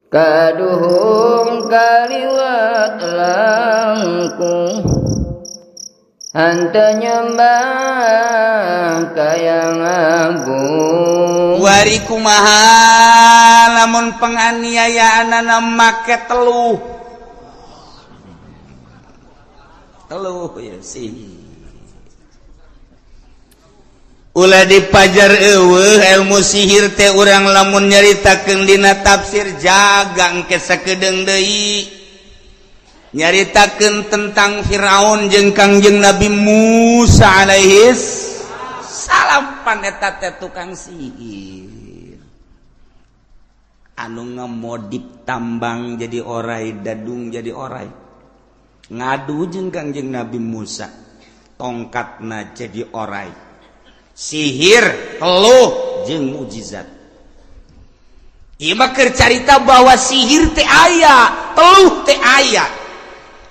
Kaduhung kaliwat langkung henteu nyembah ka Yang Agung. Wari kumaha lamun penganiayaanana make teluh teluh ya sih. Ulah dipajar eueuh ilmu sihir teh urang lamun nyaritakeun dina tafsir jaga engke sakedeung deui nyaritakeun tentang Firaun jeung Kangjeng Nabi Musa alaihis salam pan eta teh tukang sihir anu ngamodip tambang jadi orai, dadung jadi orai, ngadu jeung Kangjeng Nabi Musa tongkatna jadi orai. Sihir teluh jeung mukjizat. Ieu mah keur carita bahwa sihir teh aya, teluh teh aya.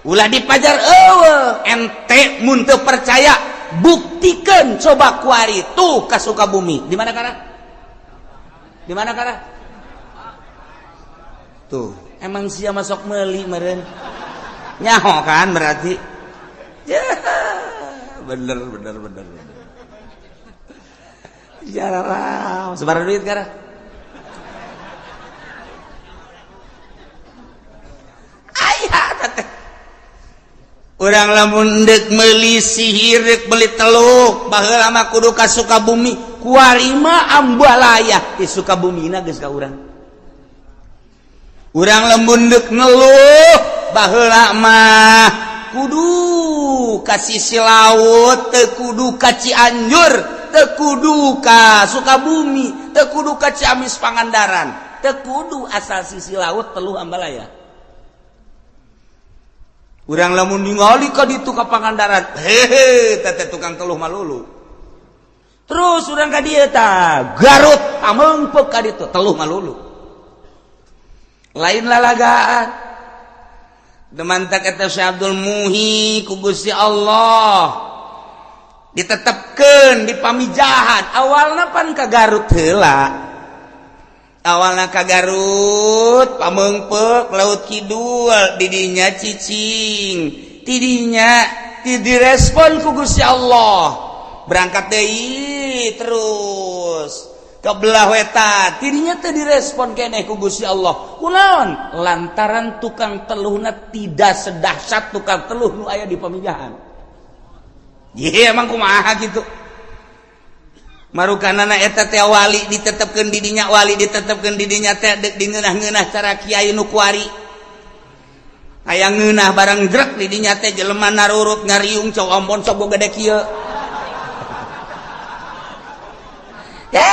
Ulah dipajar eueuh, ente mun teu percaya buktikeun coba kuari tuh ka Sukabumi. Di mana kana? Di mana kana? Tuh, emang sia masuk meuli meureun. Nyaho kan berarti. Ya, bener bener bener. Bener. Jarang sebar duit kara. Aya teh. Urang lamun deuk meuli sihir, deuk meuli teluk, baheula mah kudu ka Sukabumi, kuari mah ambalaya di Sukabumina geus ka urang. Urang lamun deuk ngeluh, baheula mah kudu ka sisi laut, teu kudu ka Cianjur, teu kudu ka Sukabumi, teu kudu ka Ciamis Pangandaran, teu kudu asal sisi laut teluh ambalaya. Urang lamun ningali ka ditu ka Pangandaran, hehe teh tukang teluh malulu. Terus urang ka dieu tah Garut pamengpeuk ka ditu teluh malulu. Lain lalagaan. Demantak eta Syekh Abdul Muhi ku Gusti Allah ditetepkeun di Pamijahan. Awalna pan ka Garut heula, awalna ka Garut pamengpeuk Laut Kidul, didinya cicing, tidinya direspon ku Gusti Allah, berangkat deui terus ke belah wetan, tidinya teu direspon keneh ku Gusti Allah. Kunaon? Lantaran tukang teluhna tidak sedahsyat tukang teluh nu aya di Pamijahan. Ye emang kumaha gitu. Marukanana eta teh wali ditetepkeun di dinya, wali ditetepkeun di dinya teh deuk dingeunah-ngeunah cara kiai nu kuari. Hayang ngeunah barang jrek di dinya teh jelema narurut ngariung cau ompon sok gede kieu. Ya,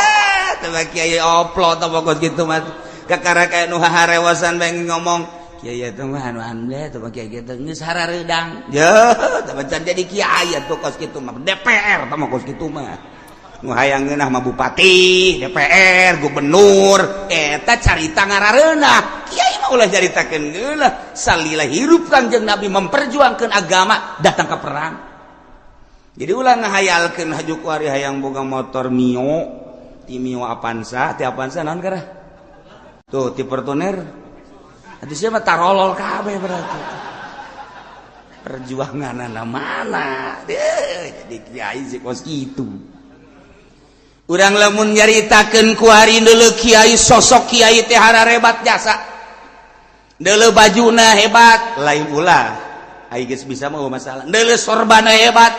teh kiai oplo teh pokos kitu mah. Kakara kaya nu haharewasan bae ngomong kiai eta mah anu anu teh kiai kitu geus harareudang. Yeuh, teh can jadi kiai atuh kos kitu mah. DPR teh mah kos kitu mah. Nu hayang ngeunah mah bupati, DPR, gubernur, eta carita ngarareunah. Kiai mah ulah caritakeun geunah. Salila hirup Kangjeng Nabi memperjuangkeun agama datang ke perang. Jadi ulah ngahayalkeun haju kuari hayang boga motor Mio, ti Mio Avanza, ti Avanza naon karah? Tuh ti Fortuner. Atuh sia mah tarolol kabeh berarti. Perjuanganana mana? Jadi kiai sih kos kitu. Urang lamun nyaritakeun kuari deuleu kiai, sosok kiai teh hararebat jasa. Deuleu bajuna hebat, lain ulah. Ai geus bisa mah masalah. Deuleu sorbana hebat,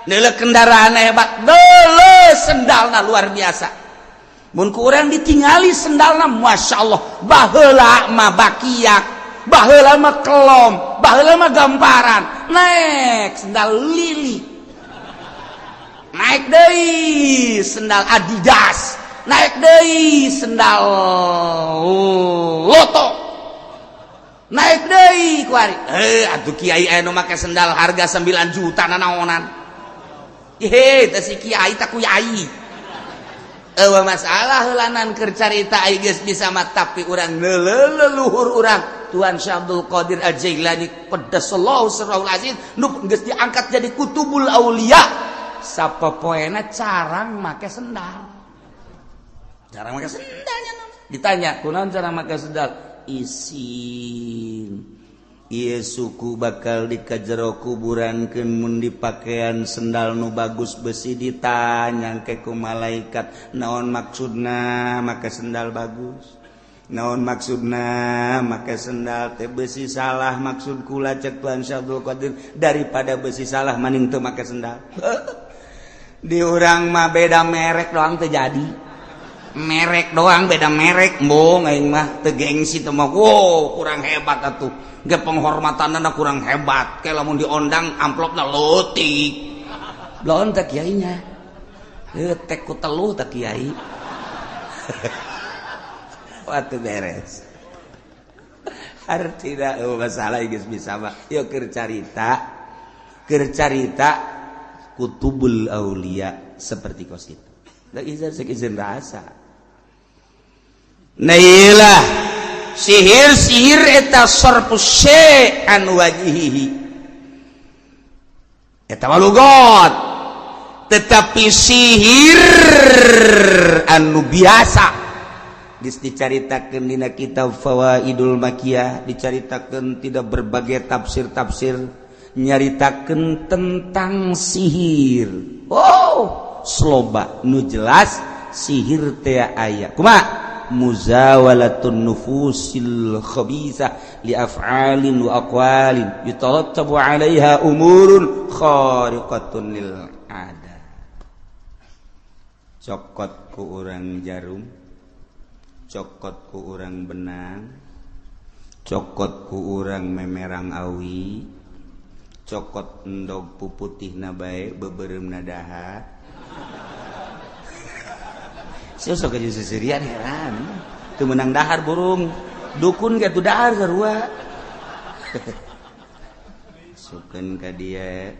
deuleu kendaraanna hebat, deuleu sendalna luar biasa. Mun ku urang ditingali sendalna masyaallah, baheula mah bakiak, baheula mah kelom, baheula mah gamparan. Naik sendal lili, naik deui sendal Adidas, naik deui sendal Loto, naik deui kuari. Atuh kiai aya nu make sendal harga 9 juta nanaonan. Hehe, teh si kiai tak kuyai. Eueuh masalah heulanan keur carita ai geus bisa mah, tapi urang leluhur urang Tuhan Syekh Abdul Qadir Al-Jailani qaddasallahu sirrahul aziz nu geus diangkat jadi kutubul aulia. Sapopoena carang make sendal. Carang make sendalnya. Ditanya, kunaon cara make sendal? Isin. Ieu suku bakal dikajero kuburankeun mun dipakaian sendal nu bagus besi ditanya ke ku malaikat naon maksudna make sendal bagus, naon maksudna make sendal teh besi salah maksud kula cek Tuhan Syekh Abdul Qadir daripada besi salah maning teu make sendal. Di urang mah beda merek doang teu jadi. Merek doang beda merek embung aing mah teu gengsi teu mah. Wow, kurang hebat atuh. Ge penghormatanna kurang hebat. Ke lamun diondang amplopna leutik. Belon teh kiainya. Teh ku teluh teh kiai. Wah teu beres. Artina masalah geus bisa mah. Ieu keur carita kutubul aulia seperti kos itu. Da izin izin rasa. Nah iyalah sihir-sihir eta sarfu syai' an wajhihi. Eta mah lugot. Tetapi sihir anu biasa geus dicaritakeun dina kitab Fawaidul Makiyah, dicaritakeun tidak berbagai tafsir-tafsir nyaritakeun tentang sihir. Oh, sloba nu jelas sihir teh aya. Kumaha? Muzawalatun nufusil khabisah li af'alin wa aqwalin yatarattabu 'alaiha umurun khariqatun lil 'adah. Cokot ku urang jarum, cokot ku urang benang, cokot ku urang memerang awi, cokot endog puputihna bae beubeuremna dahar. Sok aja seserian heran. Teu meunang dahar burung. Dukun ge tuh dahar sarua. Sukeun ka dieu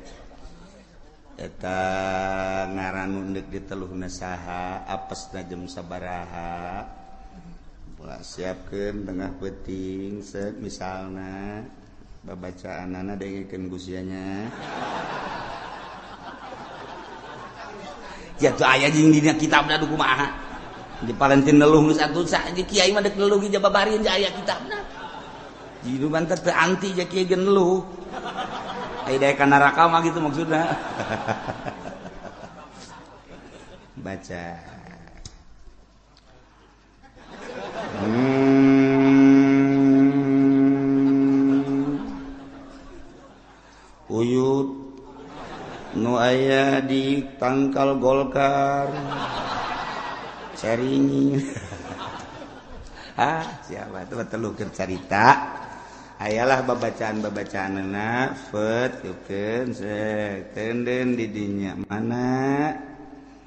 eta ngaran nu deuk diteluhna saha, apesna jam sabaraha. Ulah siapkeun tengah peuting set misalna babacaanana dengekeun ku sia nya. Jatuh aya jeung dina kitabna du kumaha. Di Palentin neluh geus atuh di kiai mah dek neluh ge jababarieun ja aya kitabna. Jidu banter teu anti ja kiai ge neluh. Aya daek ka neraka mah gitu maksudna. Baca. Uyut nu aya di tangkal Golkar. Ceringi. Ah, siapa tuh telu keur carita. Ayalah babacaan-babacaanna fet yukeun sek tenden di dinya mana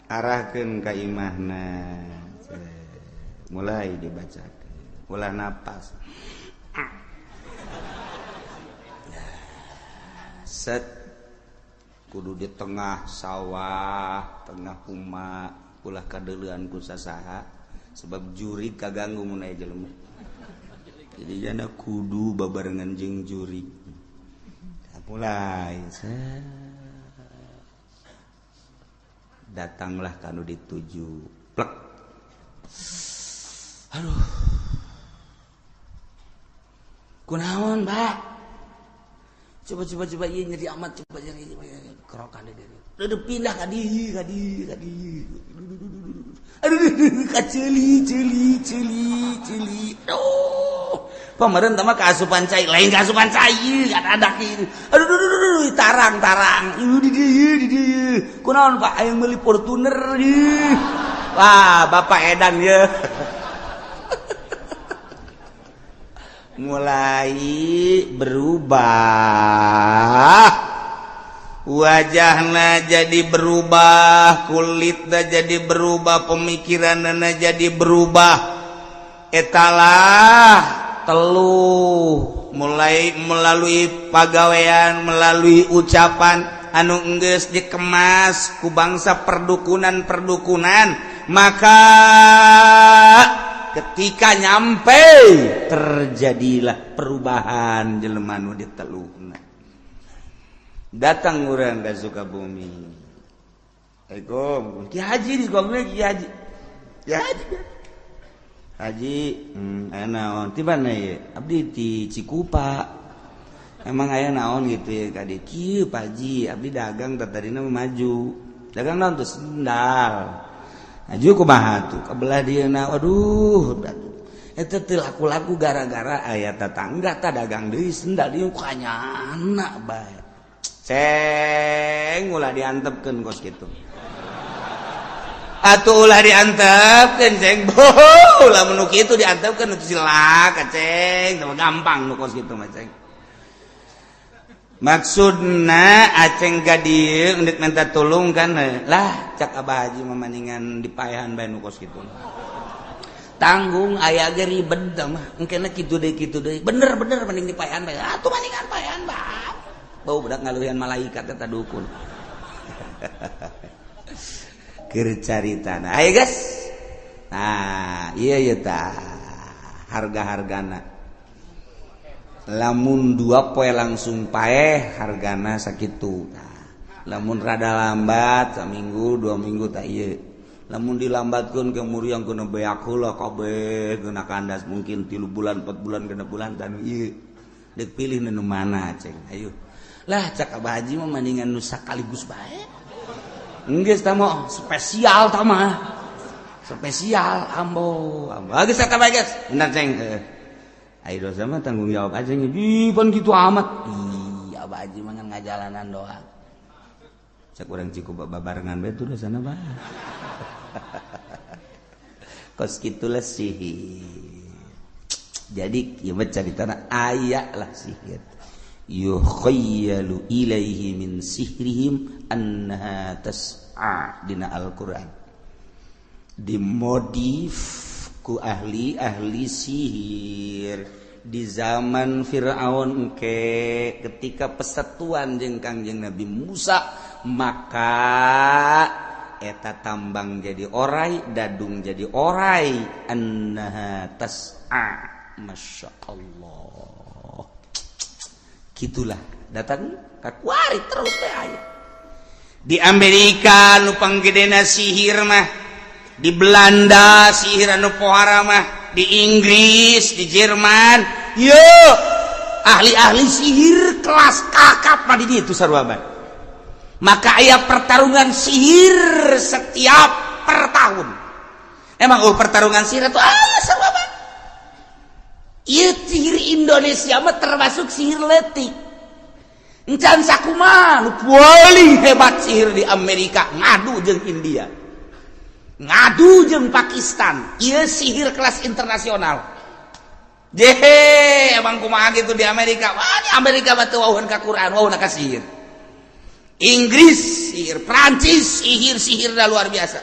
arahkeun ka imahna. Mulai dibacakeun. Ulah napas. Set kudu di tengah sawah, tengah huma. Ulah kadeuleuan ku sasaha sebab jurig kaganggu mun aya jelema. Jadi jana kudu babarengan jeung jurig. Mulai datanglah kanu dituju. Plek. Aduh. Kunaon, Pak? Coba ieu nyeri amat, coba nyeri kerokan deui. Udah pindah ka dieu, ka dieu, ka dieu. Aduh, ka ceuli, ceuli, ceuli, ceuli. Aduh. Pameureun tah mah kaasupan cai, lain kaasupan cai, ada ieu. Aduh, aduh, tarang-tarang. Ieu di dieu, di dieu. Kunaon, Pak? Aya meuli Fortuner ieu. Wah, Bapak edan ye. Mulai berubah. Wajahna jadi berubah, kulitna jadi berubah, pemikiranna jadi berubah. Etalah teluh mulai melalui pagawean, melalui ucapan anu enggeus dikemas ku bangsa perdukunan-perdukunan, maka ketika nyampe terjadilah perubahan jelema nu diteluhna. Datang urang ka Sukabumi. Assalamualaikum. Ki Haji di gomna Ki Haji. Ki Haji. Haji, aya naon? Ti mana ye? Abdi ti Cikupa. Emang aya naon gitu ya ka dieu? Kieu, Pak Haji, abdi dagang tadina maju. Dagang naon tuh? Sendal. Maju kumaha tuh? Kabelah dieuna. Aduh, eta teu laku-laku gara-gara aya tetangga tah dagang deui sendal dieu kanyana bae. Ceng, ulah diantepkeun kos kitu. Atuh ulah diantepkeun, Ceng. Boh, ulah nu kitu diantepkeun itu cilaka, Ceng. Teu gampang nu kos kitu mah, Ceng. Maksudna Aceng ka dieu endek minta tulung kan lah, cak Abah Haji mah maningan dipaehan bae nu kos kitu. Tanggung aya ge ribet mah. Engkena kitu deui, kitu deui. Bener-bener mending dipaehan bae. Atuh maningan paehan bae. Bau budak ngaluhian malaikat eta dukun. Keur caritana. Ayo, guys. Nah, iya iya tah harga-hargana. Lamun 2 poe langsung paeh hargana sakitu. Nah, lamun rada lambat saminggu 2 minggu tak iya. Lamun dilambatkeun ke muriang kena beak heula kabeh kena kandas mungkin 3 bulan, 4 bulan, 6 bulan dan ieu. Dek pilih nu mana, Ceng? Ayo. Lah, cak Abah Haji mah mendingan nu sakaligus bae. Geus tah mah spesial tah mah. Spesial ambo. Ambo. Geus eta bae, geus. Bener, Ceng. Ayo dosa mah tanggung jawab aja nih. Ih, pan gitu amat. Iya, Abah Haji mah ngajalanan doang. Cak urang Cikupa babarengan bae tuh dosana mah. Kos kitulah sihir. Jadi ieu mah caritana aya lah sihir. Yukhayyalu ilaihi min sihrihim annaha tas'a dina Al-Qur'an. Dimodif ku ahli-ahli sihir di zaman Fir'aun ke ketika persatuan jeung Kangjeng Nabi Musa, maka eta tambang jadi orai, dadung jadi orai, annaha tas'a. Masya Allah, gitulah datang kakuari terus teh aya di Amerika nu panggedena sihir mah, di Belanda sihir anu pohara mah, di Inggris, di Jerman. Yo, ahli-ahli sihir kelas kakap mah di ditu sarua bae. Maka aya pertarungan sihir setiap per tahun. Emang oh pertarungan sihir itu aya sarua bae. Ieu sihir Indonesia mah termasuk sihir letik. Encan sakumaha nu paling hebat sihir di Amerika ngadu jeung India, ngadu jeung Pakistan. Ieu sihir kelas internasional. Jehe, emang kumaha gitu di Amerika? Wah, di Amerika mah teu wawuhan ka Quran, wawuhna ka sihir. Inggris sihir, Prancis sihir, sihir dah luar biasa.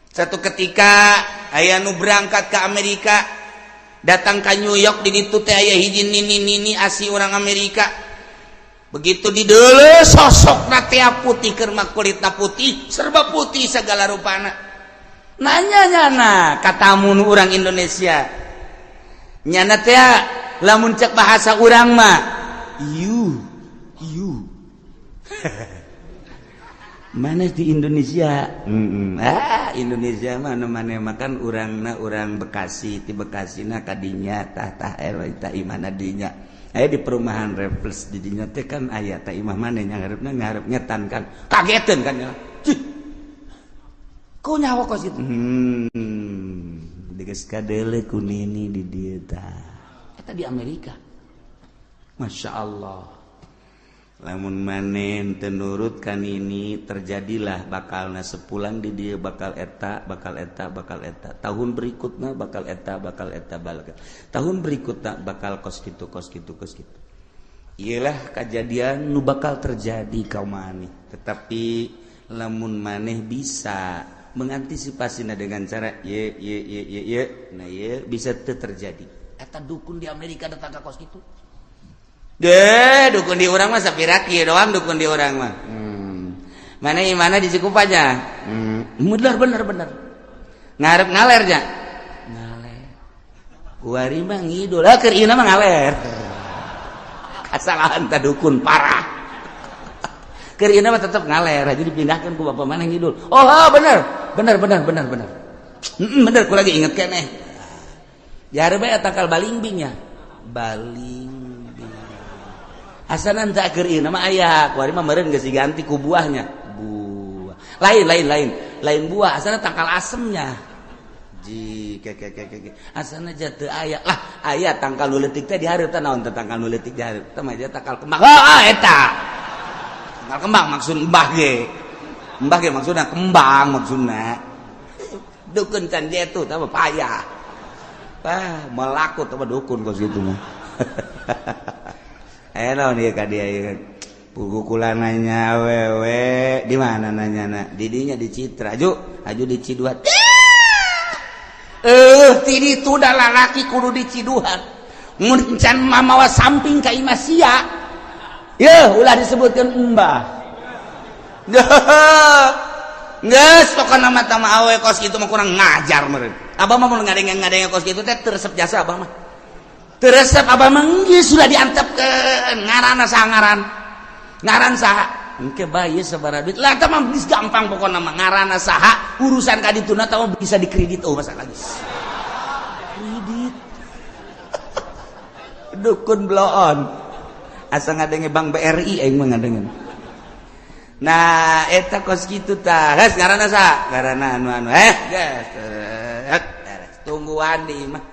Satu ketika aya nu berangkat ke Amerika, datang ke New York, di ditu teh aya hiji nini-nini asli orang Amerika. Begitu di deuleu sosok teh putih, keur mah kulitna putih, serba putih segala rupana. Nanya nyana katamu nu urang Indonesia. Nyana teh lamun cek bahasa urang mah ieu ieu. Mana di Indonesia? Ah, Indonesia mana mana makan urangna urang Bekasi, ti Bekasi na kadinya tah tah tah imana dinya. Aya di perumahan Refles di dinya teh kan aya tah imah mana yang ngarepna ngarep ngetan kan. Kageteun kan ya. Cih. Ku nyawa kos kitu. Geus kadeule ku nini di dieu tah. Eta di Amerika. Masya Allah. Lamun maneh teu nurut kan ini terjadilah bakalna sepulang di dia bakal eta, bakal eta, bakal eta, tahun berikutnya bakal eta, bakal eta, bakal tahun berikutnya bakal kos gitu, kos gitu, kos gitu. Iyalah kejadian nu bakal terjadi kau maneh. Tetapi lamun maneh bisa mengantisipasi dengan cara ye ye ye ye ye, nah ye bisa terjadi. Eta dukun di Amerika datang ke kos gitu. Deh, dukun di urang mah sapira kieu doang dukun di urang mah. Mana mana di Cikupa aja. Bener bener bener. Ngarep ngaler nya. Ngaler. Kuari mah ngidul, ah keur ieu mah ngaler. Kasalahan ta dukun parah. Keur ieu mah tetep ngaler, jadi dipindahkan ku bapak mana ngidul. Oh, bener. Bener bener bener bener. Bener ku lagi inget keneh. Dihareup bae tangkal balingbingnya. Balingbing. Asanan teu keur ieu mah aya, kuari mah meureun geus diganti ku buahnya. Buah. Lain lain lain. Lain buah, asana tangkal asemnya. Ji ke ke ke ke. Asana teu aya. Lah, aya tangkal nu leutik teh dihareup teh naon teh tangkal nu leutik dihareup. Teh mah tangkal kembang. Heeh eta. Tangkal kembang maksud mbah ge. Mbah ge maksudna kembang maksudna. Dukun can jetu teh payah. Wah, melaku teh dukun kos kitu mah. Eh naon ieu ka dia ieu. Pugukulan nanya awewe di mana nanyana? Di dinya di Citra. Aju, aju di Ciduhan. Ti ditu da lalaki kudu di Ciduhan. Mun can mamawa samping ka imah sia. Yeuh, ulah disebutkeun embah. Geus pokona mah tama awe kos kitu mah kurang ngajar meureun. Abah mah mun ngadenge-ngadenge kos kitu teh teu resep jasa abah mah. Teu resep abah mah geus sudah diantepkeun ngaranna saha ngaran. Ngaran saha? Engke bae sabaraha duit. Lah tah mah geus gampang pokona mah ngaranna saha, urusan ka dituna tah bisa dikredit oh masalah geus. Kredit. Dukun bloon. Asa ngadenge Bank BRI aing mah ngadenge. Nah, eta kos kitu tah. Geus ngaranna saha? Ngaranna anu-anu. Geus. Tungguan di imah.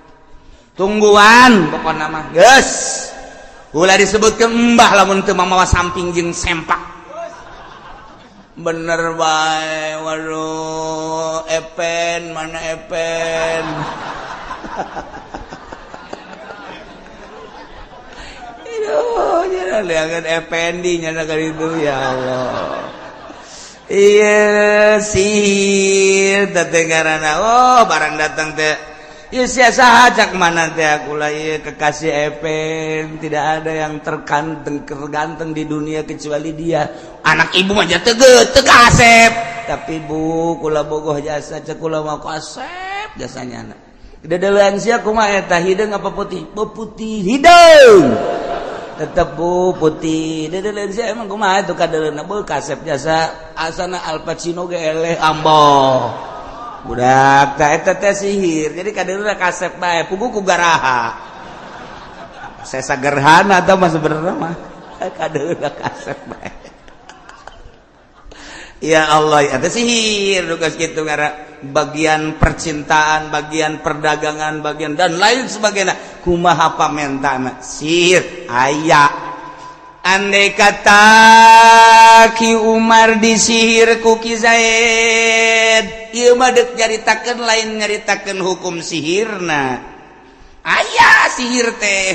Tungguan pokona mah. Geus. Ulah disebutkeun embah lamun teu mamawa samping jeung sempak. Bener bae, waduh, Epen mana Epen. Aduh, nyana liangan Ependi nyana ka ditu ya Allah. Iya, sihir teh ngaranna. Oh, barang datang teh. Ya sia saha cak mana teh aku lah ieu kekasih Epen, tidak ada yang terganteng terganteng di dunia kecuali dia. Anak ibu mah teu teu kasep. Tapi bu kula bogoh jasa cek kula mah kasep jasanya anak. Dedeuleun sia kumaha eta hideung apa putih? Putih hideung. Tetep bu putih. Dedeuleun sia emang kumaha itu kadeuleunna beuh kasep jasa asana Al Pacino ge eleh amboh. Budak teh eta teh sihir. Jadi kadeuleuh kasep bae pugu ku garaha. Sesa gerhana tah mah sebenarnya mah. Kadeuleuh kasep bae. Ya Allah, eta sihir tugas kitu ngara bagian percintaan, bagian perdagangan, bagian dan lain sebagainya. Kumaha pamentana sihir aya. Andai kata Ki Umar disihir ku Ki Zaid, ieu mah deuk nyaritakeun lain nyaritakeun hukum sihirna. Aya sihir teh.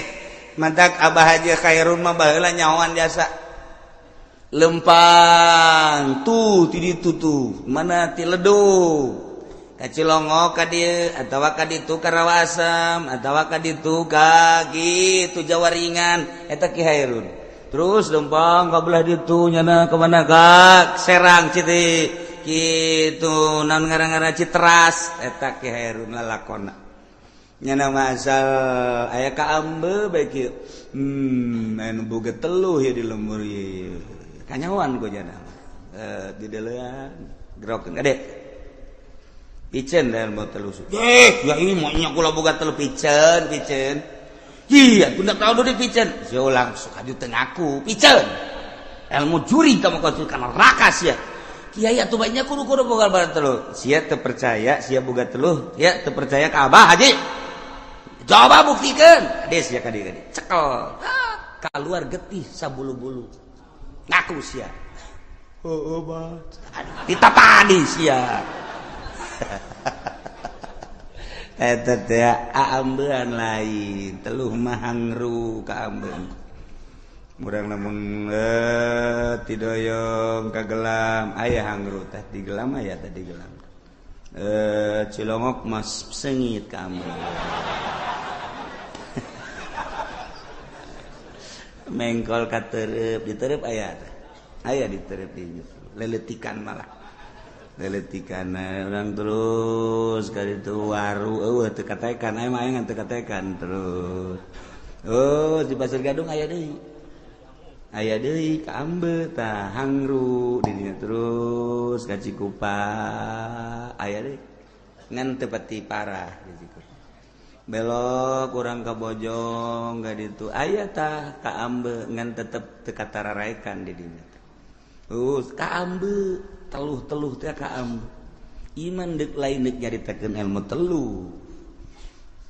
Mantak Abah Haji Khairun mah baheula nyahoan jasa. Lempang tuh ti ditu tuh, mana ti ledug. Ka Cilongok ka dieu atawa ka ditu ka Rawasem atawa ka ditu ka kitu Jawaringan eta Ki Khairun. Terus lempang ka belah ditu nyana ka mana ka Serang Citi kitu naon ngaran-ngaran Citeras eta Ki Khairun lalakonna. Nyana mah asal aya ka ambe bae kieu. Anu boga teluh ieu di lembur ieu. Kanyahoan ku jana. Di deulean gerokeun gede. Piceun dan mau teluh. Eh, ya ini mau nya kula boga teluh piceun, piceun. Iya, tunda tahu dulu piceun. Sia langsung aju teu ngaku, piceun. Ilmu juri kamu kau kana neraka sia. Kiai atuh banyak kudu kudu boga barang teluh. Sia teu percaya, sia boga teluh, sia teu percaya ka Abah Haji. Coba buktikeun. Ade sia ka dieu cekel. Kaluar getih sabulu-bulu. Ngaku sia. Heueuh bah. Ditapani sia. Eta teh aambean lain, teluh mah hangru ka ambeun. Murang lamun tidoyong ka gelam aya hangru teh di gelam aya teh di gelam. Cilongok mas sengit ka ambeun. Mengkol ka tereup, ditereup aya teh. Aya ditereup di leletikan malah. Leletikan orang terus kali itu waru eueuh teu katekan aya mah aya teu katekan terus. Oh di Pasir Gadung aya deui. Aya deui ka ambe tah hangru di dinya terus ka Cikupa aya deui. Ngan teu pati parah di Cikupa. Belok kurang ke Bojong gak ditu aya tah kaambe, ngan tetep teu katararaikan di dinya. Kaambe teluh-teluh teh kaambe. Iman deuk lain deuk nyaritakeun ilmu teluh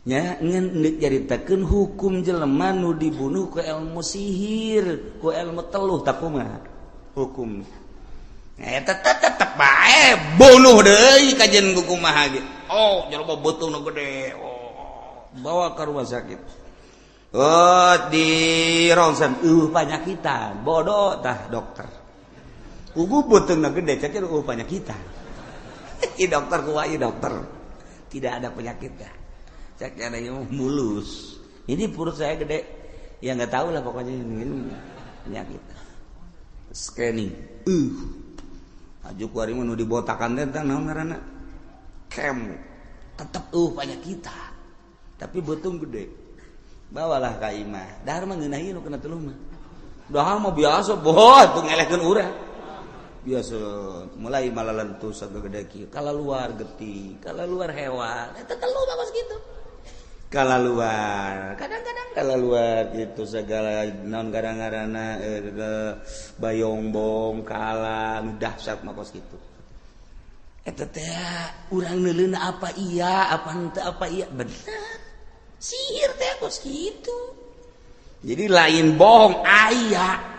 nya, ngan deuk nyaritakeun hukum jelema nu dibunuh ku ilmu sihir, ku ilmu teluh, tak kumaha hukum eta? Tetep bae bunuh deui kajen ku kumaha ge. Oh, jelema beuteung nu gede. Oh, bawa ke rumah sakit. Oh, di ronsen panyakitan. Bodoh tah dokter. Kugu beuteungna gede, cek panyakitan. I dokter kumaha? I dokter tidak ada penyakitnya. Cek ada yang mulus, ini perut saya gede ya, nggak tahu lah, pokoknya ini penyakit. Scanning, aju kuari mah nu dibotakan teh naon ngaranna, kem, tetep panyakitan, tapi beuteung gede. Bawalah ka imah, dahar mah ngeunah ieu nu kena teluh mah. Dahar mah biasa boh tuh ngelehkeun urang biasa, mulai malalentu sagede kieu, kalaluar getih, kalaluar hewan. Eta teluh mah gitu, kalaluar kadang-kadang kalaluar gitu segala naon kadang-kadang bayongbong kala dahsyat mah kos kitu. Eta teh urang neuleuna apa iya, apa henteu, apa iya bener sihir teh kos kitu. Jadi lain bohong, aya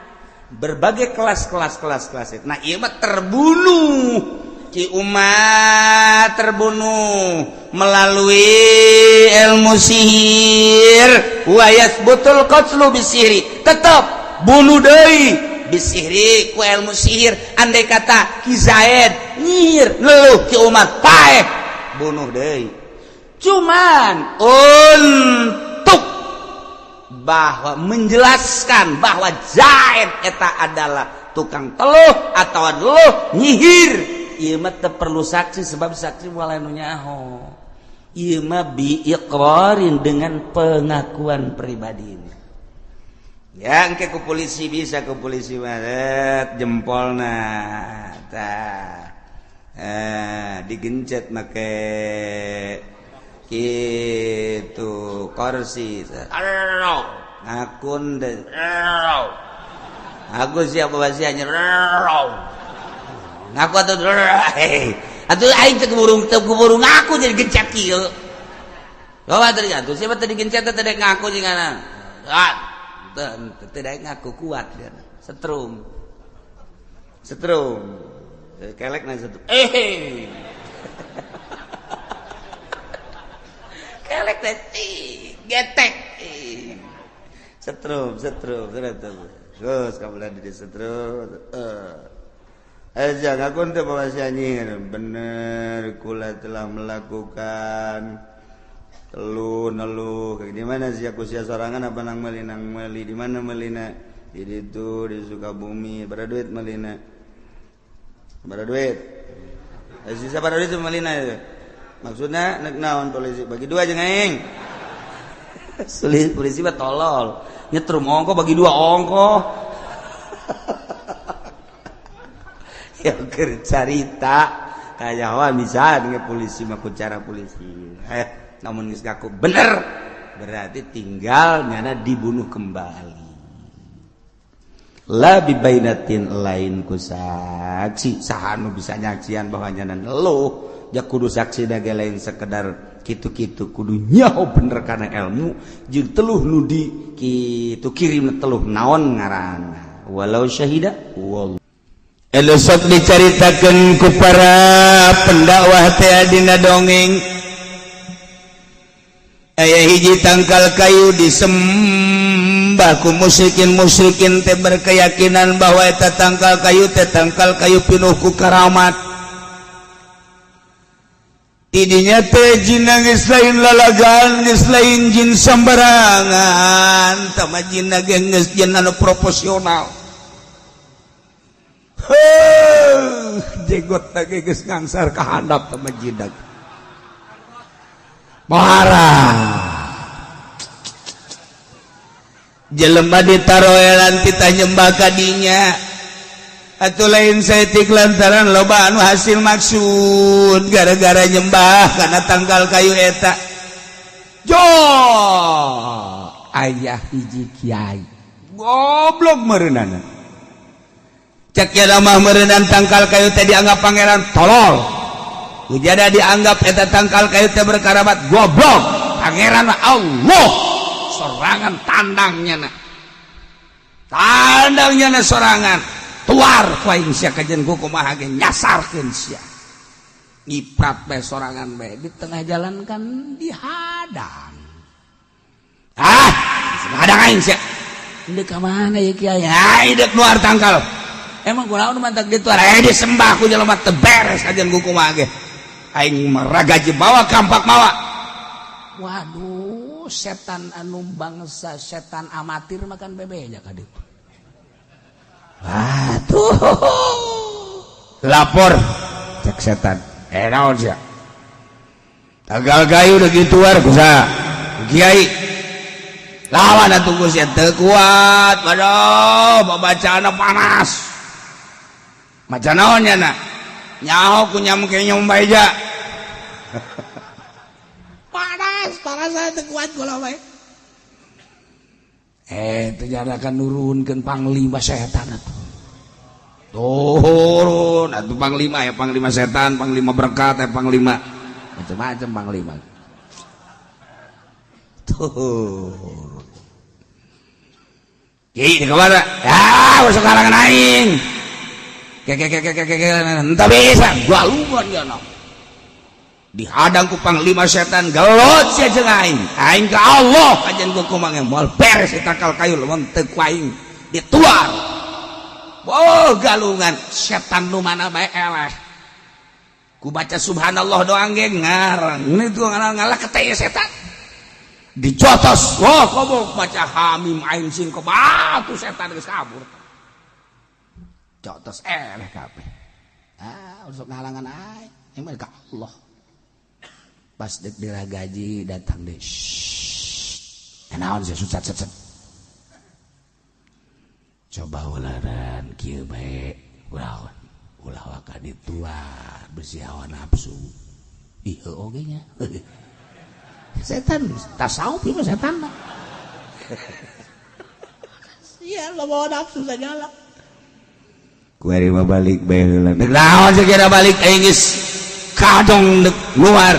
berbagai kelas-kelas kelas-kelas. Nah, ieu mah terbunuh. Ki umat terbunuh melalui ilmu sihir, wa yatsbutul qatlu bisihri, tetap bunuh deui bisihri ku ilmu sihir. Andai kata Ki Zaid nyihir leluh Ki Umar paeh, bunuh deui. Cuman untuk bahwa menjelaskan bahwa Zaid eta adalah tukang teluh atau teluh nyihir, ieu mah teu perlu saksi, sebab saksi moal nu nyaho. Ieu mah bi iqrarin, dengan pengakuan pribadi ini ya. Engke ku polisi, bisa ku polisi mah jempolna tah digencet make gitu kursi, ngakun deh aku siapa hanya ngaku atau atau aing teu keburu, teu keburu ngaku jadi gencet kieu. Bawa tadi atuh siapa tadi gencet teh ngaku jeung ah tidak ngaku, kuat dia. Setrum setrum kelek na setrum, kelek teh getek, setrum setrum setrum. Terus kamu di setrum, eh, jangan teh bahwa bener kula telah melakukan telu nelu. Di mana sih aku sia sorangan apa nang meli? Nang meli. Di mana melina? Di itu, di Sukabumi. Berapa duit melina? Berapa duit? Sisa berapa duit melina itu? Maksudnya nek naon, polisi bagi dua jeung aing. Polisi mah tolol, nyetrum ongko bagi dua ongko. Ya keur carita kayak bisa dengan polisi mah, cara polisi namun geus ngaku bener, berarti tinggal nyana dibunuh kembali. La bibainatin, lain ku saksi. Saha nu bisa nyaksian bahwa nyana ngeluh? Ja kudu saksi dage lain sekedar kitu-kitu, kudu nyaho bener karena ilmu jeung teluh nu di kitu kirim teluh naon ngaranna. Walau syahida wallah. Sok dicaritakan ku para pendakwah teh dina dongeng, aya hiji tangkal kayu disembah ku musyrikin. Musyrikin teh berkeyakinan bahwa eta tangkal kayu teh tangkal kayu pinuh ku karamat. Tidinya teh jin geus lain lalagan, geus lain jin sembarangan, tama jin ge geus jin anu proporsional. Heuh, jenggot ge geus ngangsar ka handap tama jin marah. Jelema ditaroelan titah nyembah kadinya atau lain saeutik lantaran loba anu hasil maksud gara-gara nyembah karena tangkal kayu eta. Jo, aya hiji kiai goblok meureunana. Cek ya mah meureunan tangkal kayu teh dianggap pangeran tolol. Ujada dianggap eta tangkal kayu teh berkaramat, goblok. Pangeran mah Allah sorangan tandangnya na. Tandangnya na sorangan. Tuar ku aing sia kajen ku kumaha ge nyasarkeun sia. Ngiprat bae sorangan bae di tengah jalan kan dihadang. Ah, hadang aing sia. Deuk ka mana ya kiai? Ah, deuk luar tangkal. Emang kunaon mantak dituar? Eh, disembah ku jelema teu beres kajen ku kumaha ge. Aing meragaji bawa kampak mawa. Waduh, setan anu bangsa setan amatir makan bebeja ka ditu. Waduh. Lapor cek setan. Eh, naon sia? Tagal gayu udah gituar kusa. Kiai lawan atuh ku sia teu kuat. Waduh, babacaanna panas. Maca naon nya na? Nyaho ku nyam ke nyom baeja. Panas, panas saya teu kuat kula bae. Eh, ternyata kan nurunkeun panglima setan atuh. Turun atuh panglima ya, panglima setan, panglima berkat, ya panglima macam-macam panglima. Turun. Ki, di kemana? Ya, sekarang aing. Ke ke ke ke ke ke, entah bisa, galungan ya no. Dihadang ku panglima setan, gelut sia jeung aing. Aing ka Allah kajen ku kumaha moal beres tangkal kayu lamun teu ku aing dituar. Oh, galungan setan nu mana bae eleh. Ku baca subhanallah doang ge ngarang. Ini tuh ngalah ketaya setan. Dijotos. Wah, komo baca hamim ain sin ko batu setan geus kabur. Jotos eleh kabeh. Ah, usuk ngalangan aing. Emang ka Allah. Pas dek diragaji datang deh. Shhh. Naon sih susat set set. Coba ularan kieu bae. Ulah ulah waka dituar besi hawa nafsu. Ih oge nya. Setan tasawuf ieu mah setan mah. Sia lo bawa nafsu segala. Kuari mah balik bae heula. Dek naon sakira balik aing geus kadong dek luar.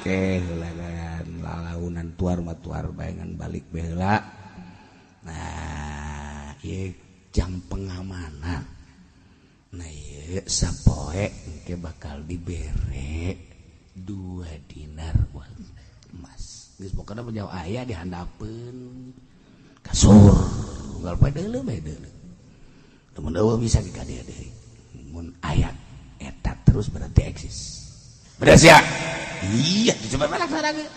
Ke heula kan lalaunan tuar mah tuar bae ngan balik bae heula. Nah, ieu jam pengamanan. Nah, ieu sapoe engke bakal dibere 2 dinar emas. Geus pokona jauh aya di handapeun kasur. Unggal poe deuleu bae deuleu. Lamun eueuh bisa ka dieu deui. Mun aya eta terus berarti eksis. Beres ya? Iya, dicoba laksanakeun.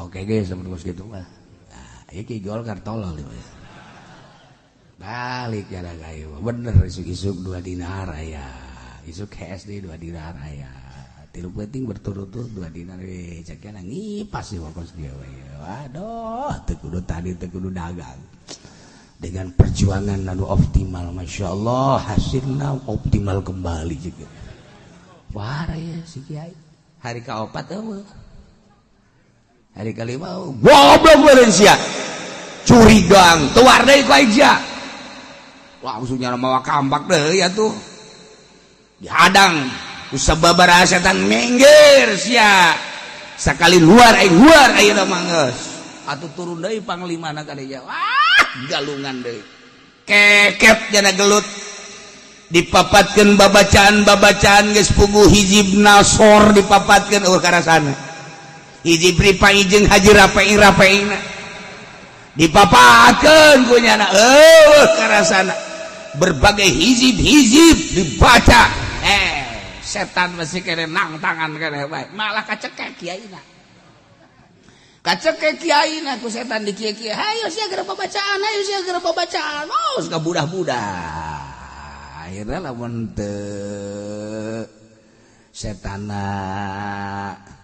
Oke guys, sama gitu mah. Nah, ieu ki Golkar tolol ieu. Balik ya kayu. Bener isuk-isuk 2 dinar aya. Isuk SD 2 dinar aya. Tilu penting berturut-turut 2 dinar we cek ngipas sih wakos dia we. Waduh, teu kudu tadi teu kudu dagang. Dengan perjuangan anu optimal, masya Allah hasilnya optimal kembali juga. Wah, ya si kiai. Hari kaopat eueuh. Hari kelima goblok beureun sia. Curigang, tuar deui ku aing sia. Langsung nyala mawa kampak deui atuh. Dihadang ku sababaraha setan minggir sia. Sakali luar aing luar ayeuna mah geus. Atuh turun deui panglimana ka dieu. Wah, galungan deui. Keket jana gelut. Dipapatkeun babacaan-babacaan geus puguh hizib nasor dipapatkeun eueuh karasana. Hizib ripai jeung haji rapai-rapaina. Dipapatkeun ku nyana eueuh karasana. Berbagai hizib-hizib dibaca. Setan masih kene nang tangan kene bae. Malah kacekek kiaina. Kacekek kiaina ku setan di kieu-kieu. Hayo sia geura babacaan, hayo sia geura babacaan. Oh, suka budah-budah. Akhirnya lamun teu setana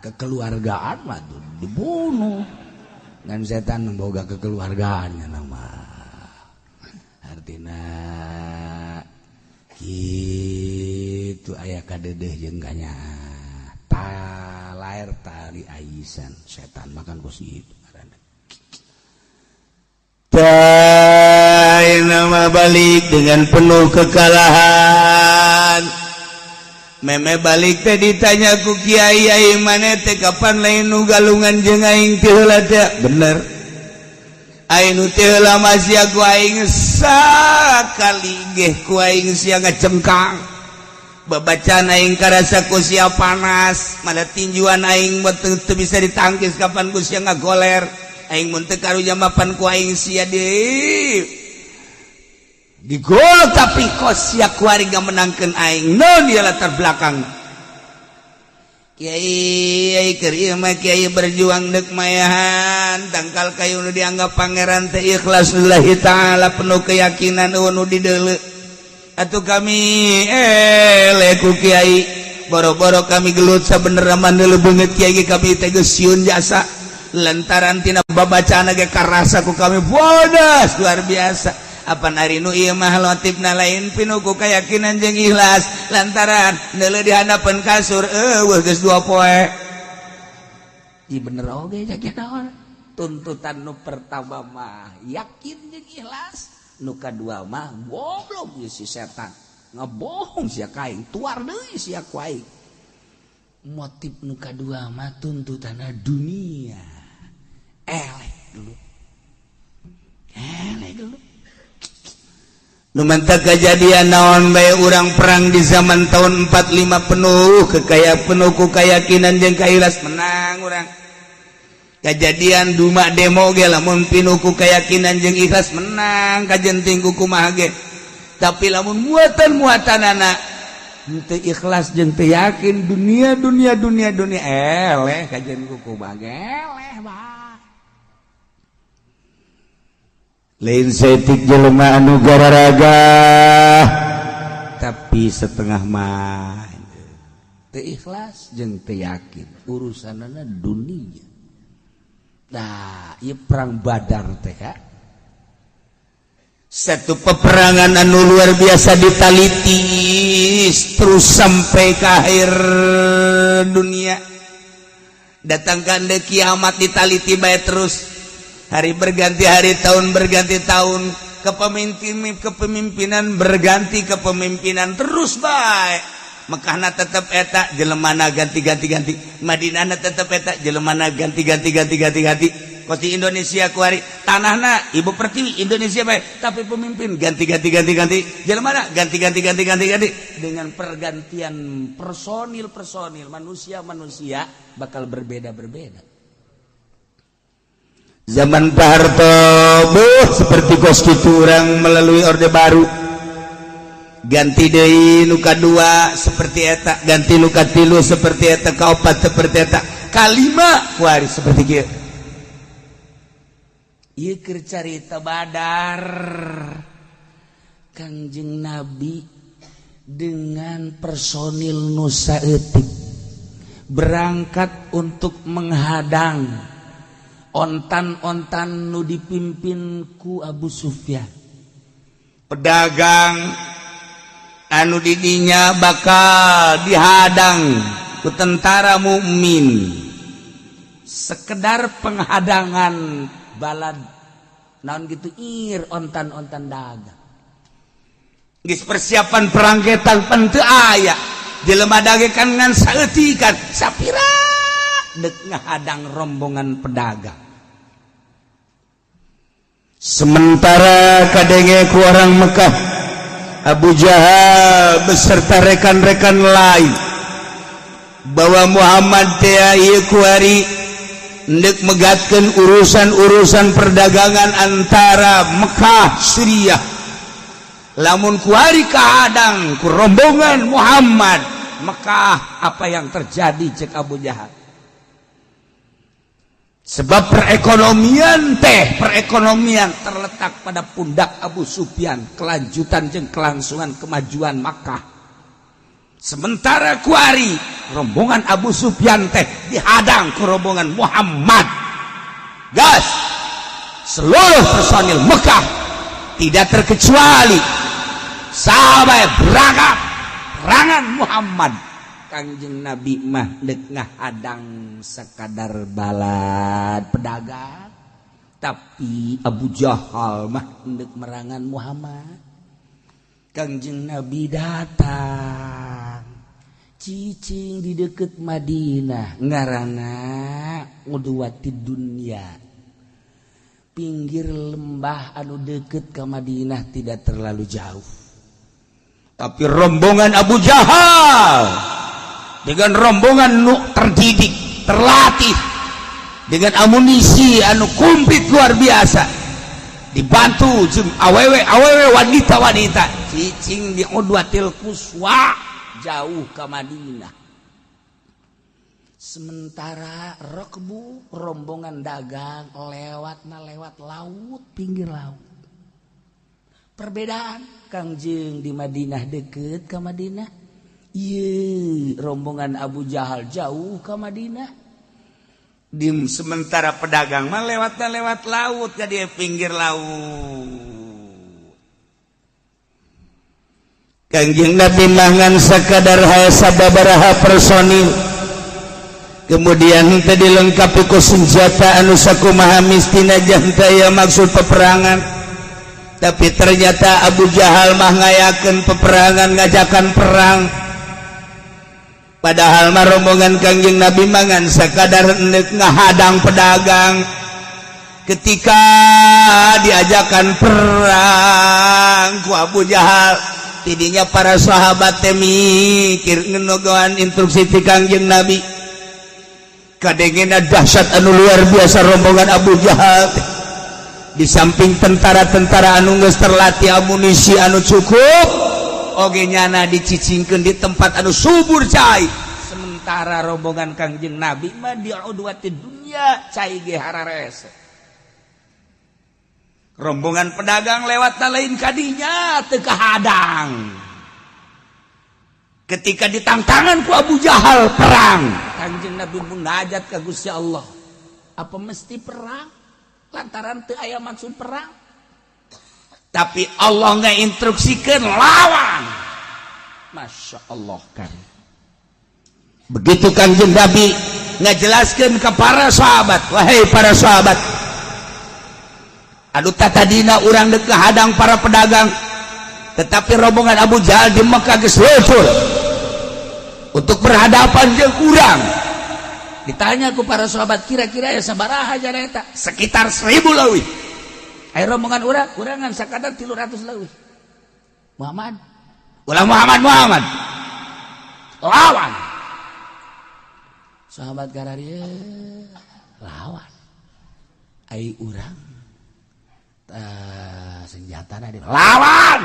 kekeluargaan mah tuh dibunuh. Ngan setan memboga kekeluargaan nama. Artina gitu aya kadedeh jeung kanya. Ta lain. air tali aisan setan makan kos gitu. Nama balik dengan penuh kekalahan. Meme balik teh ditanya ku kiai, "Ai maneh teh kapan lain nu galungan jeung aing ti heula teh?" "Bener, aing nu ti heula masih ku aing sakali geh ku aing sia ngacengkang. Babacaan aing karasa ku sia panas, mana tinjuan aing teu teu bisa ditangkis. Kapan ku sia ngagoler aing mun teu karunya mapan ku aing sia di gol, tapi kos sia kuari menangkan aing. Non dia latar belakang Kiai keur ieu mah kiai berjuang dek mayahan tangkal kayu nu dianggap pangeran teh ikhlas lillahi ta'ala, penuh keyakinan nu dideuleu. Atuh kami eleh ku kiai, boro-boro kami gelut, sabenerna mah deuleu beungeut kiai kami teh geus sieun jasa lantaran tina babacaan ge karasa ku kami bodas luar biasa. Apa ari nu ieu mah motifna lain pinuh ku keyakinan jeung ikhlas, lantaran neuleuh di handapeun kasur eueuh geus 2 poe." Ih, bener oge naon. Tuntutan nu pertama mah yakin jeung ikhlas, nu kadua mah goblok ieu si setan ngebohong sia ka aing, tuar deui sia ku aing. Motif nu kadua mah tuntutanna dunia. Eleh dulu, eleh dulu. Lumanta kejadian naon bae urang perang di zaman tahun 45 penuh kekaya penuh ku keyakinan jeung kaikhlas, menang urang. Kejadian duma demo ge lamun pinuh ku keyakinan jeung ikhlas, menang kajenting ku kumaha ge. Tapi lamun muatan muatanana henteu ikhlas jeung teu yakin, dunia, dunia, dunia, dunia, eleh kajen ku kumaha ge, eleh bae. Lain setik jelema anu gararaga, tapi setengah mah teu ikhlas jeung teu yakin, urusanana dunia. Nah, ieu perang Badar teh satu peperangan anu luar biasa, ditaliti terus sampai ke akhir dunia datangkan de kiamat, ditaliti bae terus, hari berganti hari, tahun berganti tahun, kepemimpinan kepemimpinan berganti kepemimpinan, terus baik. Mekahna tetap eta, jelemana ganti-ganti ganti. Madinahna tetap eta, jelemana ganti-ganti ganti ganti ganti. Kos di Indonesia kuari, tanahna Ibu Pertiwi Indonesia baik, tapi pemimpin ganti-ganti ganti ganti, jelemana ganti-ganti ganti ganti ganti. Dengan pergantian personil personil, manusia manusia bakal berbeda-berbeda. Zaman Pak Harto buh, seperti kos kitu urang melalui Orde Baru, ganti deui nu kadua seperti eta, ganti nu katilu seperti eta, kaopat seperti eta, kalima kuari seperti kieu. Ieu keur carita Badar. Kangjeng Nabi dengan personil nu saeutik berangkat untuk menghadang ontan-ontan nu dipimpin ku Abu Sufyan, pedagang anu didinya bakal dihadang ku tentara mukmin. Sekedar penghadangan balad naon gitu ir ontan-ontan dagang. Geus persiapan perang ge pan teu aya, jelema dagang kan ngan saeutikan sapira dek ngahadang rombongan pedagang. Sementara kadenge ku orang Mekah, Abu Jahal beserta rekan-rekan lain, bahwa Muhammad teh ieu kuari ndek megatkeun urusan-urusan perdagangan antara Mekah Suriah. Lamun kuari kahadang ku rombongan Muhammad, Mekah apa yang terjadi, cek Abu Jahal. Sebab perekonomian teh, perekonomian terletak pada pundak Abu Sufyan, kelanjutan jeung kelangsungan kemajuan Makkah. Sementara kuari rombongan Abu Sufyan teh dihadang ke rombongan Muhammad, gas seluruh personil Mekah tidak terkecuali sampai berangkat perangan Muhammad. Kangjeng Nabi mah dek ngahadang sekadar balad pedagang, tapi Abu Jahal mah dek merangan Muhammad. Kangjeng Nabi datang, cicing di deket Madinah, ngarana Udwati Dunya, pinggir lembah anu deket ke Madinah, tidak terlalu jauh. Tapi rombongan Abu Jahal dengan rombongan nu terdidik, terlatih, dengan amunisi anu komplit luar biasa, dibantu jeung awewe awewe, wanita wanita, cicing di Udwatil Quswa, jauh ke Madinah. Sementara rokbu, rombongan dagang, lewat na lewat laut, pinggir laut. Perbedaan, Kangjeng di Madinah, deket ke Madinah. Iya, rombongan Abu Jahal jauh ke Madinah. Di sementara pedagang mah lewatnya lewat laut, jadi pinggir laut. Kangjeng Nabi mangan sekadar sababaraha personil, kemudian tadi dilengkapi ku senjata anu sakumaha mistina jang ya maksud peperangan. Tapi ternyata Abu Jahal mah ngayakeun peperangan, ngajakan perang. Padahal mah rombongan Kangjeng Nabi mangan sekadar endek ngahadang pedagang. Ketika diajakan perang ku Abu Jahal, tidinya para sahabat teh mikir ngenogoan instruksi ti Kangjeng Nabi. Kadengena dahsyat anu luar biasa rombongan Abu Jahal teh. Di samping tentara-tentara anu geus terlatih, amunisi anu cukup oge, nyana dicicingkeun di tempat anu subur cai. Sementara rombongan Kangjeng Nabi mah di Udwati Dunya, cai ge hararese. Rombongan pedagang lewat lain kadinya, teu kahadang. Ketika ditangtangan ku Abu Jahal perang, Kangjeng Nabi munajat ka Gusti Allah, apa mesti perang? Lantaran teu aya maksud perang, tapi Allah nggak instruksikan lawan. Masya Allah kan begitu. Kanjeng Nabi ngajelaskan ke para sahabat, "Wahai para sahabat, aduh, tadina urang dek hadang para pedagang, tetapi rombongan Abu Jahal di Mekah geus luncur untuk berhadapan jeung urang." Ditanya ku para sahabat, kira-kira ya sabaraha eta? Sekitar 1000 leuwih. Ayo, rombongan urang kurangan sakadar 300 leuwih. Muhammad, ulah Muhammad, Muhammad, lawan. Sahabat gararia, lawan. Ai urang senjata di lawan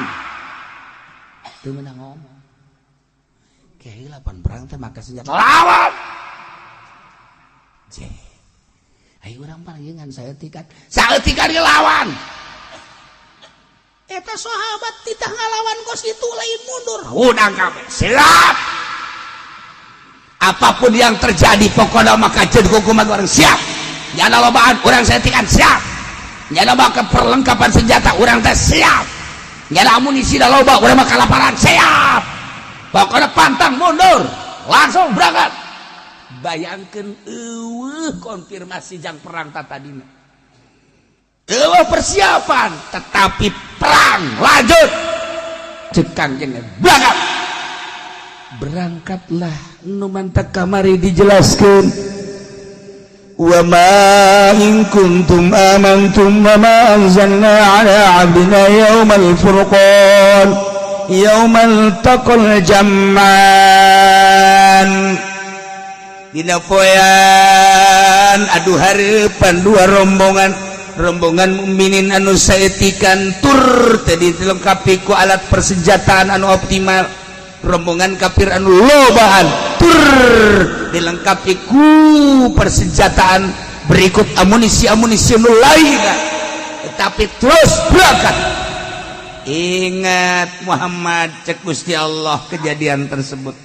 teu meunang ngomong. Kehilapan perang teh maka senjata, lawan. Je. Ayo, urang palingan saeutikan. Saeutikan lawan. Eta sahabat titah ngalawan kos itu, lain mundur. Udang kabeh. Siap. Apapun yang terjadi, pokoknya maka jadi hukuman urang siap. Nyana lobaan, urang saeutikan siap. Nyana maka perlengkapan senjata, urang teh siap. Nyana amunisi da loba, urang mah kalaparan siap. Pokoknya pantang mundur, langsung berangkat. Bayangkan, eueuh konfirmasi jang perang tatadina, eueuh persiapan, tetapi perang lanjut. Cek Kangjeng, berangkat. Berangkatlah. Nu mantak kamari dijelaskan, Wa ma in kuntum amantum wa ma anzalna ala abdina yawmal furqan yawmal taqal jam'an. Dina poean adu hareupan dua rombongan, rombongan mukminin anu saetikan tur tadi dilengkapi ku alat persenjataan anu optimal, rombongan kafir anu lobaan tur dilengkapi ku persenjataan berikut amunisi-amunisi nu lain, tetapi terus berangkat. Ingat Muhammad, cek Gusti Allah, kejadian tersebut.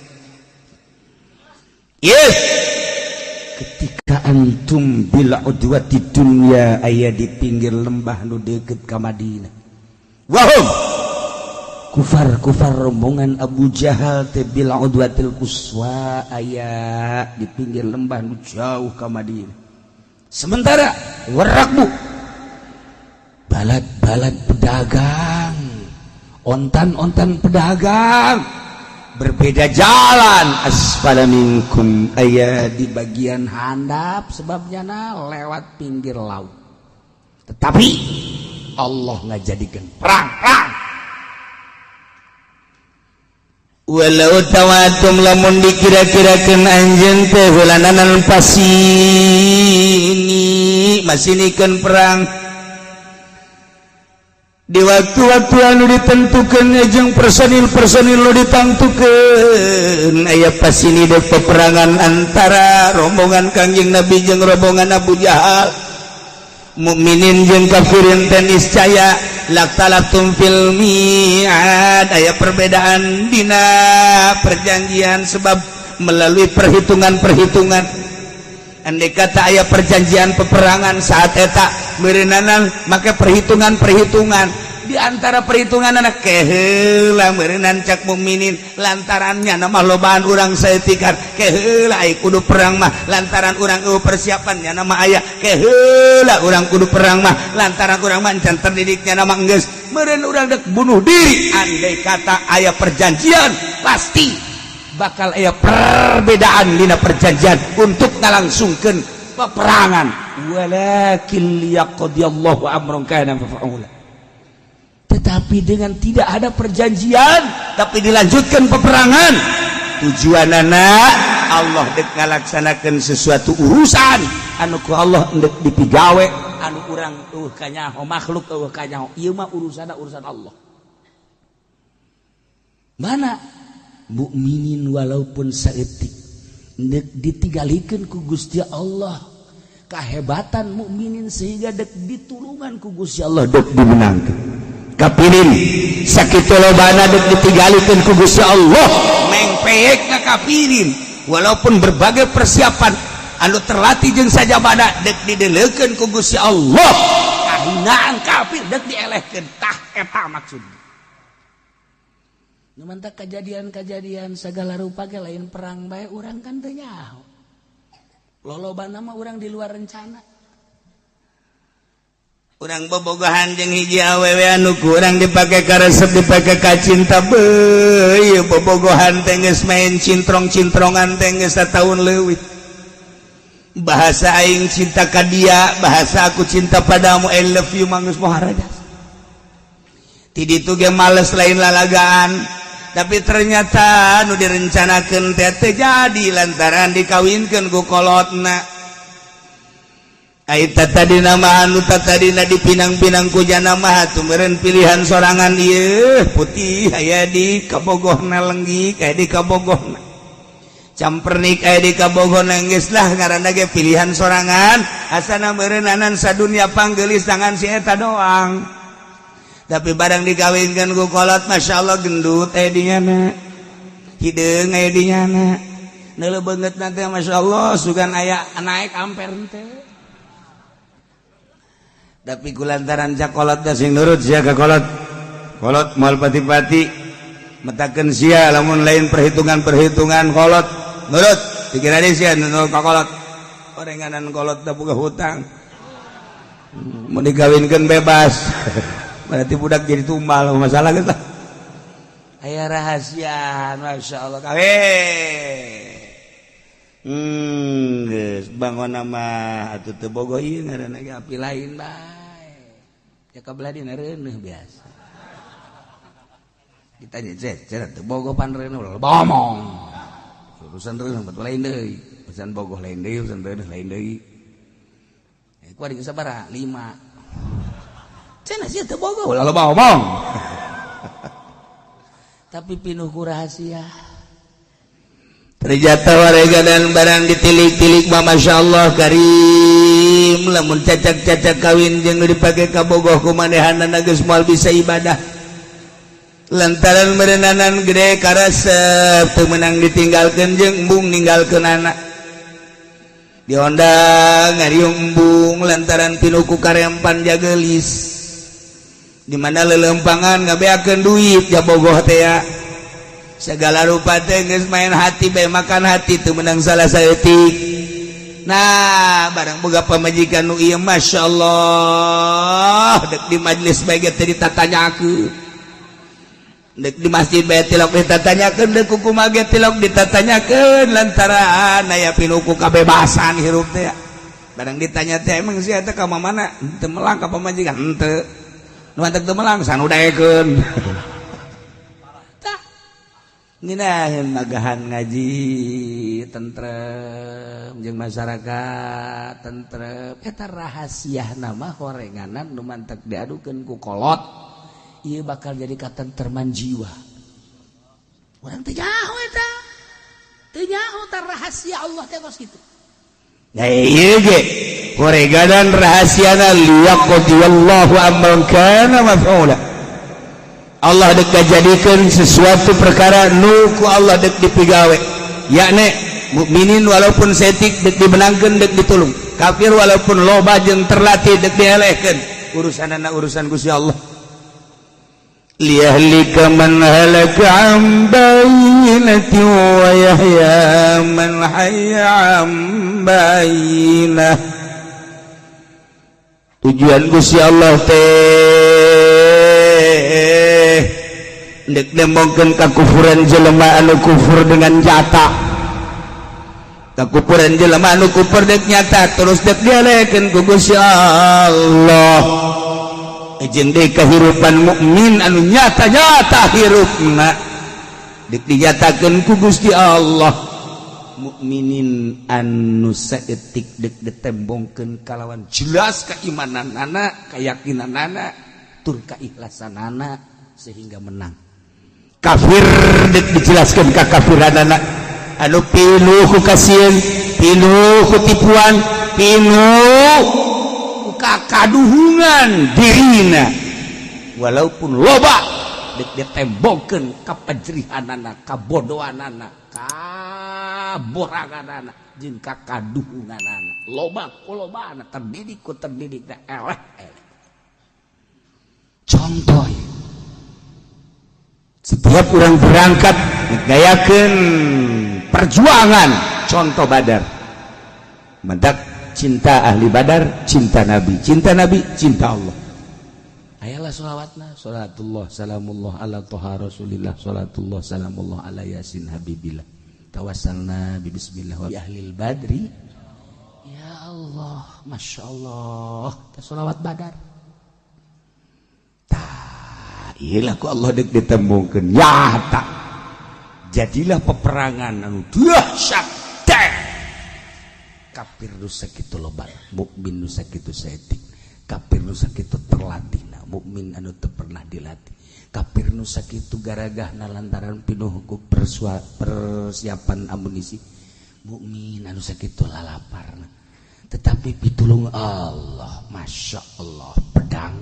Yes, ketika antum bil udwati dunya, aya di pinggir lembah nu deket ka Madinah, wahum Kufar-kufar rombongan Abu Jahal teh bil udwatil quswa, aya di pinggir lembah nu jauh ka Madinah. Sementara warakbu, balad-balad pedagang, ontan-ontan pedagang berbeda jalan, asfala minkum, aya di bagian handap, sebabnya na lewat pinggir laut. Tetapi Allah ngajadikan perang perang. Walau tawatum, lamun dikira-kirakeun anjeun teh heulananan pasini masinikeun perang di waktu-waktu anu ditentukan jeung personil-personil nu ditangtukeun, aya pasini dek peperangan antara rombongan Kangjeng Nabi jeung rombongan Abu Jahal, mukminin jeung kafirin teh, niscaya lakhtalaftum fil mi'ad, aya perbedaan dina perjanjian, sebab melalui perhitungan-perhitungan. Andai kata aya perjanjian peperangan saat eta meureunanan maka perhitungan-perhitungan, di antara perhitungan anak keheula meureunan cak mukminin, lantarannya nama lobaan urang saeutikan, keheula ai kudu perang mah lantaran urang eueuh persiapannya nama aya, keheula urang kudu perang mah lantaran urang mah encan terdidiknya nama enggeus meureun urang dek bunuh diri. Andai kata aya perjanjian, pasti bakal aya perbedaan dina perjanjian untuk ngalangsungkeun peperangan. Walakin liyaqdiyallahu amran kana maf'ula. Tetapi dengan tidak ada perjanjian tapi dilanjutkan peperangan, tujuan anak Allah dek ngalaksanakan sesuatu urusan anu ku Allah dek dipigawe, anu urang eueuh kanyaho, makhluk eueuh kanyaho, ieu mah urusan urusan Allah. Mana mukminin walaupun saeutik dek ditinggalikeun ku Gusti Allah kehebatan mukminin, sehingga dek ditulungan ku Gusti Allah, dek dimenangkeun. Kafirin sakitu lobana dek ditinggalikeun ku Gusti Allah mengpeyek ka kafirin, walaupun berbagai persiapan anu terlatih jeung sajabana, dek dideleukeun ku Gusti Allah kahinaan kafir, dek dielehkeun. Tah, eta maksud. Nu mantak kejadian-kejadian segala rupa ge lain perang bae, urang kan teu nyaho. Lolobana mah urang di luar rencana. Urang bobogohan jeung hiji awewe anu kurang dipake karesep, dipake ka cinta beuh. Bobogohan teh geus main cintrong-cintrongan teh geus satahun leuwih. Bahasa aing cinta ka dia, bahasa aku cinta padamu, I love you, mah geus poharajas. Ti ditu ge males, lain lalagaan, tapi ternyata nu direncanakeun teh teu jadi lantaran dikawinkeun ku kolotna. Aita tadi nama anu tadina dipinang-pinang ku jana mah atuh meureun pilihan sorangan. Ieu putih aya di kabogohna, lenggik aya di kabogohna, campernik aya di kabogohna, geus lah ngaranna ge pilihan sorangan. Asana meureun sadunya panggeulis tangan si eta doang. Tapi barang dikawinkan ku kolot, Masya Allah, gendut aya di nyana, hideung aya di nyana, neuleuh beungeut teh Masya Allah, sugan aya naik amper teh. Tapi kulantaran cak kolot sing nurut sia ka kolot, kolot moal pati-pati metakeun sia lamun lain perhitungan-perhitungan kolot. Nurut pikiran sia, nurut ka kolot. Orenganan kolot teh boga hutang, mau dikawinkeun bebas, berarti budak jadi tumbal, masalah geus lah. Aya rahasia, Masya Allah, kawin. Geus bangun nama atuh teu bogoh ieu ngaranna ge api lain bae. Ya kabelah dina reuneuh biasa. Ditanya, "Cek, cenah teu bogoh pan reuneuh?" Ulah bomong. Urusan reuneuh betul lain deui. Urusan bogoh lain deui, urusan reuneuh lain deui. Eh, ku adik sabaraha? 5. Cenah sia teu bogoh, ulah loba omong. Tapi pinuh ku rahasia. Ternyata warga dan barang ditilik-tilik mah Masya Allah Karim, lamun cacak-cacak kawin jeung dipake kabogoh ku manehanana geus moal bisa ibadah, lantaran merenanan gede karesep, teu meunang ditinggalkeun jeung embung ninggalkeun anak. Diondang ngariung embung lantaran pinuh ku karempan jageulis. Di mana lelempangan ngabeakeun duit ya bogoh teh ya. Segala rupa teh geus main hati bae, makan hati teu menang salah saeutik. Nah, barang boga pamajikan nu ieu, Masya Allah, dek di majelis bae ge teu ditatanyakeun. Dek di masjid bae tilok ditatanyakeun, dek kumaha ge tilok ditatanyakeun lantaran aya pinuh ku kabebasan hirup teh. Barang ditanya teh, emang sih eta ka mana? Teu melang ka pamajikan henteu. Nu mantek teu melang sanudaekeun. Tah. Ngeunaheun magahan ngaji tentrem jeung masyarakat tentrem, eta rahasia nama horenganan nu mantek diadukeun ku kolot ieu bakal jadi katenterman jiwa. Urang teu nyaho eta. Teu nyaho tah rahasia Allah teh kos kitu. Nah, ieu ge horeganan rahasiana liyaqdiyallahu amran kana maf'ula. Allah dek jadikeun sesuatu perkara nu ku Allah dek dipigawe. Yakni mukminin walaupun saeutik dek dimenangkeun, dek ditulung. Kafir walaupun loba jeung terlatih dek dielehkeun. Urusanana urusan Gusti Allah. Liyahlika man halaka an bayyinatin wa yahya man hayya an bayyinah. Tujuan Gusti Allah teh dek nembongkeun kakufuran jelema anu kufur dengan nyata, kakufuran jelema anu kufur dek nyata, terus dek dialekeun ku Gusti Allah jeung deui kehidupan mukmin anu nyata-nyata hirupna dek dinyatakeun ku Gusti Allah. Mukminin anu saeutik dek ditembongkeun kalawan jelas keimananana, keyakinanana, tur keikhlasanana sehingga menang. Kafir dek dijelaskan kakafiranana anu pinuh ku kasieun, pinuh ku tipuan, pinuh ku kakaduhungan dirina, walaupun loba dek ditembongkeun kapajrihanana, kabodohanana, kaboranganana jeung kakaduhunganana, loba ku lobana, terdidik ku terdidik, eleh eleh. Contoh, setiap orang berangkat ngayakeun perjuangan, contoh Badar, mendak cinta ahli Badar, cinta Nabi, cinta Nabi, cinta Allah. Ayalah sholawatna, salatullah salamullah ala toha rasulillah, salatullah salamullah ala yasin habibillah, tawassalna bi bismillah wa bi ahlil badri. Ya Allah, Masya Allah, teh sholawat Badar. Tah, iyalah ku Allah dek ditembungkeun nyata, jadilah peperangan anu dahsyat teh. Kafir nu sakitu loba, mukmin nu sakitu saeutik. Kafir nu sakitu terlatih, mukmin anu teu pernah dilatih. Kafir nu sakitu garagahna lantaran pinuh ku persiapan amunisi, mukmin anu sakitu lalaparna. Tetapi pitulung Allah, Masya Allah, pedang.